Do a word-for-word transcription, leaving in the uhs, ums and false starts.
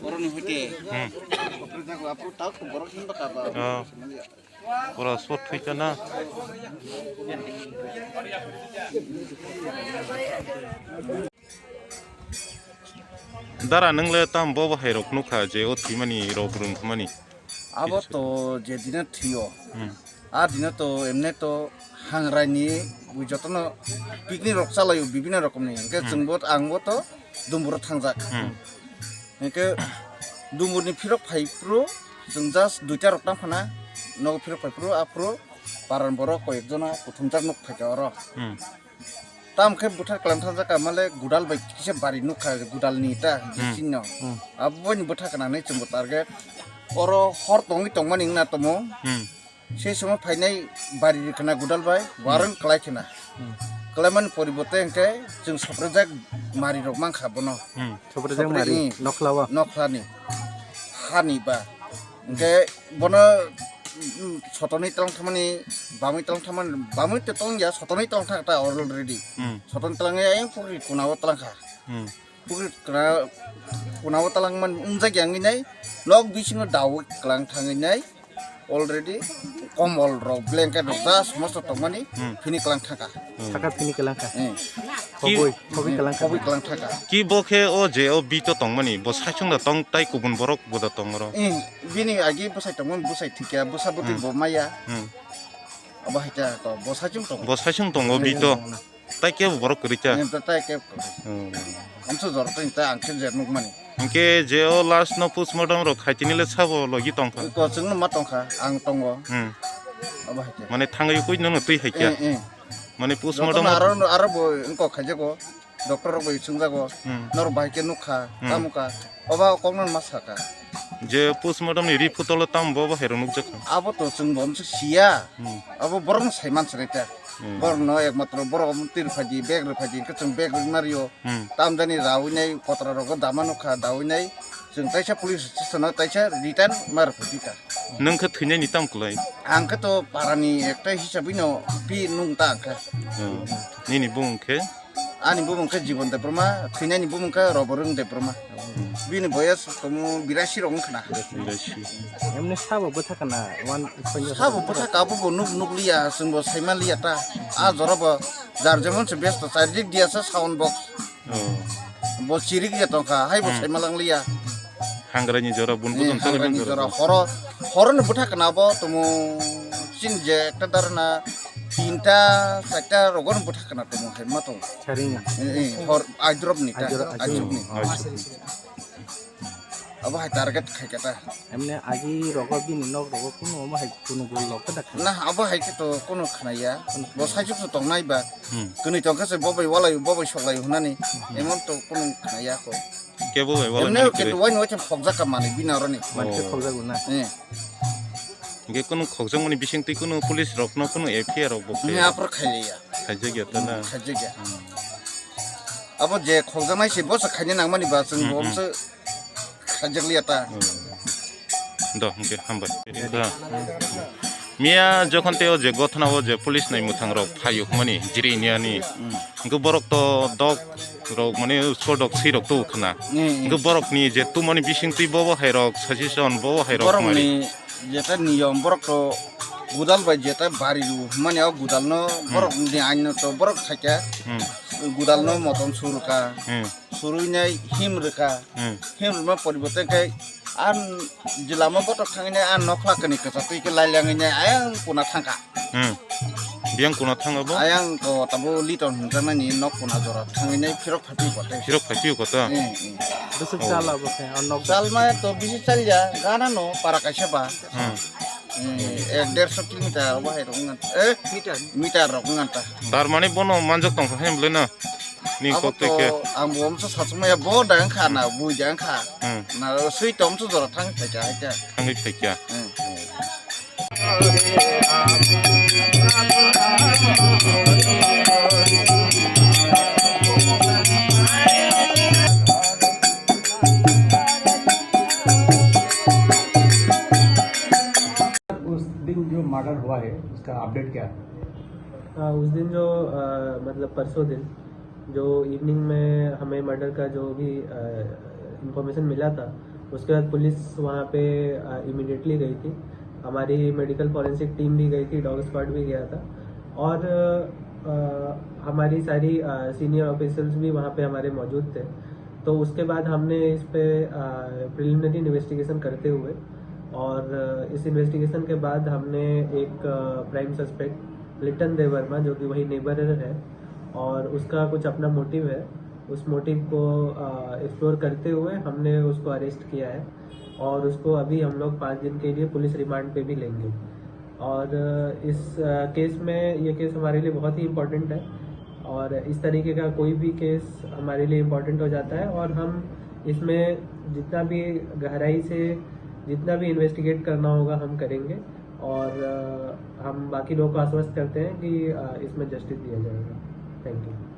Borokni hoite. Hmm. Oh. Pura sot thwi chana. Dara, nwng le tam bo bahai rok nukha je o thwimani rok rwng hwnmani? Abo to je dino thwio. Hmm. A dino to emne to hangrai ni jotono picnic rok chalaio bibino rokomni. Hwnkhe Hmm. chwngbo, angbo to Dumburo thangjak. Hmm. Hwnkhe Dumburni phirok phai phuru chwng just duita rok tang phana nogo phirok phai phuru aphuru paran borok koi ekjona kuthumjak nuk phaikha oro. Hmm. Tam khe bwthar kwlang thangjak ka male gudal bai kisa bari nukha gudalni ta Hmm. bisingno. Hmm. Aboni bwtha kwnangnai chwngbo target. Oro hor tongwi tongmani wngna tomo. Hmm. Se somo phainai bari rwkhwna gudal bai warung kwlai khwna. Hmm. Kwlaimani poribote hwnkhe chwng soprojak mari rok mankha bono. Hmm. Soprojak Sopre-, mari, hmm. Nokhlao? Nokhlani. Hani ba. Hwnkhe bono, mm, sotonwi tlang thangmani, bamwi tlang thangmani, bamwi to tongya, sotonwi tlang thang ta already. Hmm. Sotonwi tlang ya, ayang pukri kunao tlang kha. Hmm. Pukri kuna, kunao talangman wngjakya wngwi nai, nok bisingo dawi kwlang thangwi nai, already komol rok, blanket rok, ja somosto tongmani, Hmm. phini kwlang thangkha. Hmm. Saka phini kwlang kha. Hmm. Khoboi, khoboi Hmm, kwlang kha. Khoboi kwlang thangkha. Ki bo khe o je o bito tongmani, bo saichung da tong tai kubun borok bo da tong oro? Hmm, bini agi bwsai tongmani, bwsai thikya, bwsa bwtwi Hmm. bo maya. Hmm. Abo hai ta to, bo saichung tongo. Bo saichung tongo Hmm, bito. Hmm. Tai kebo borok kwrwi kha? Em, ta-, tai kebo kwrwi. Hmm. Amsa jora twi ta ang khe je nukmani. Hwnkhe je o last no postmortem rok khaitini le sabo logi tongkha? Ko chwngno ma tongkha, ang tongo. Hmm. Abo hai khe. Mane thangwi koi nono twi hai kha? Eh, eh. Mane postmortem Jotono aro, aro bo wngkok khaijago. Doctor rok bai swngjago. Hmm. Norok bahai khe nukha, Hmm. tamo kha. Oba kokno ma sakha. Je postmortem ni report o tamo bo bo hai rok nukjak kha? Abo to chwng bo amsa siya. Hmm. Abo borok no sai man swkang ta. Hmm. Borok no ekmatro borok omo twi rwphai di, bag rwphai di, hwnkhe chwng bag rwna rio. Hmm. Tamjani rawi nai, kotra rogo dama nukha, dawi nai. Chwng taisa police station o taisa return ma rwphai di ta. Nwng khe thwinai ni tam kwlai? Ang khe to para ni ekta hisabwi no pi nung ta ang khe. Hmm. Nini bumung khe? Ani bumung khe Jibon Debbarma, thwinani bumung khe Roborung Debbarma. Hmm. Bini boyas tomo birasi rok wngkha na. Birasi. Emni sabo bwtha kana, wan, sabo bwtha ka, abo bo nuk, nuk liya, chwng bo sai man liya ta. A jora bo jar jemon se besto, chai dik diya sa sound box. Oh. Bo chirik ya tongkha, hai bo Hmm. sai malang liya. Hangrai ni jora bun Eh, bujun tong hangrai ni jora. Horo, horo ni bwtha kana bo tomo chin je ekta darna tinta, charta rogo ni bwtha kana tomo hai ma tong. Saring ya? Eh, eh, hor aidrop ni ta, aidrop, aidrop ni. Oh. Abo hai target khai kata. Emne agi rogo bini nok rogo kuno omo hai kuno gol lok ta khana. Na, abo hai khe to kuno khana ya. Kuno khana. Bo sai chuk tong nai ba. Hmm. Kwnwi tong khe se bo bai walai, bo bai soklai hunani. Hmm. Emon to kuno khana ya ko. Kebo bai walai Emne mani khe kwrwi. Waini waitham khokjak ka manwi bini oroni. Manwi Oh. Khokjak na. Eh. Hingke kunu khokjakmani bisingtwi kunu police rokno kunu F I R rok bo Ni khayo. Aphuru khailiya. Khaijakya ta na? Hmm, khaijakya. Hmm. Abo je khokjaknai se bo se khaina nangmani ba chwng Hmm, bo hmm. Se khaijakliya ta. Hmm. Do, hingke hambai. Miya jokhon tei o je gothana o je police nai mwthang rok phaio hwnmani jiri niani. Hmm. Hingke borok to dok rok mane sodok swi rok to khna. Hmm, hmm. Hingke borok ni je tumani bisingtwi bobo hai rok suggestion bobo hai rok Borok mari. Ni jeta niyom borok to gudal bai jeta bari ru mani o gudal no Hmm. Borok ni ain no to borok khaikha Hmm. Gudal no motom surka. Hmm. Surui nai him rwkha. Hmm. Him rwma poribote khe an jilama botok thangwi nai an nokhla kani kwchatwi khe lailangwi nai ayang puna thangkha. Hmm. Yang kuna thang abo? Ayang ko tabo Liton hwnjaknani nok kuna jora thangwi nai phirok phaiphi kote. Phirok phaiphi kote? Eh, eh. Bwswk Oh. Chal abo khe, o nok Chal ma to bisi chal ya, gana no para kaisa ba. Hmm. Eh, ek derso kilometer bahai rok ngan. Eh, meter. Meter rok ngan ta. Tar mani bono manjak tong kha hem le na? Ni Abo kok twi to khe. Ang bo omso sachumaya bo dang kha na, bui dang kha. Hmm. Na sui to omso jora thang thai kha hai kha. Thangwi phaikya. Hmm, hmm. उस दिन जो मर्डर हुआ है, उसका अपडेट क्या है? अ, उस दिन जो, अ, मतलब परसों दिन जो इवनिंग में हमें मर्डर का जो भी, अ, इन्फॉर्मेशन मिला था, उसके बाद पुलिस वहाँ पे, अ, इमीडिएटली गई थी। हमारी मेडिकल फॉरेंसिक टीम भी गई थी, डॉग स्क्वाड भी गया था। और, अ, हमारी सारी, अ, सीनियर ऑफिसर्स भी वहाँ पे हमारे मौजूद थे। तो उसके बाद हमने इस पे, अ, प्रिलिमिनरी इन्वेस्टिगेशन करते हुए और, अ, इस इन्वेस्टिगेशन के बाद हमने एक, अ, प्राइम सस्पेक्ट लिटन देवर्मा, जो कि वही नेबरर है और उसका कुछ अपना मोटिव है, उस मोटिव को, अ, एक्सप्लोर करते हुए हमने उसको अरेस्ट किया है और उसको अभी हम लोग पाँच दिन के लिए पुलिस रिमांड पे भी लेंगे। और, अ, इस, अ, केस में, ये केस हमारे लिए बहुत ही इम्पोर्टेंट है और इस तरीके का कोई भी केस हमारे लिए इम्पोर्टेंट हो जाता है और हम इसमें जितना भी गहराई से, जितना भी इन्वेस्टिगेट करना होगा, हम करेंगे और, अ, हम बाकी लोगों को आश्वस्त करते हैं कि, अ, इसमें जस्टिस दिया जाएगा। Thank you.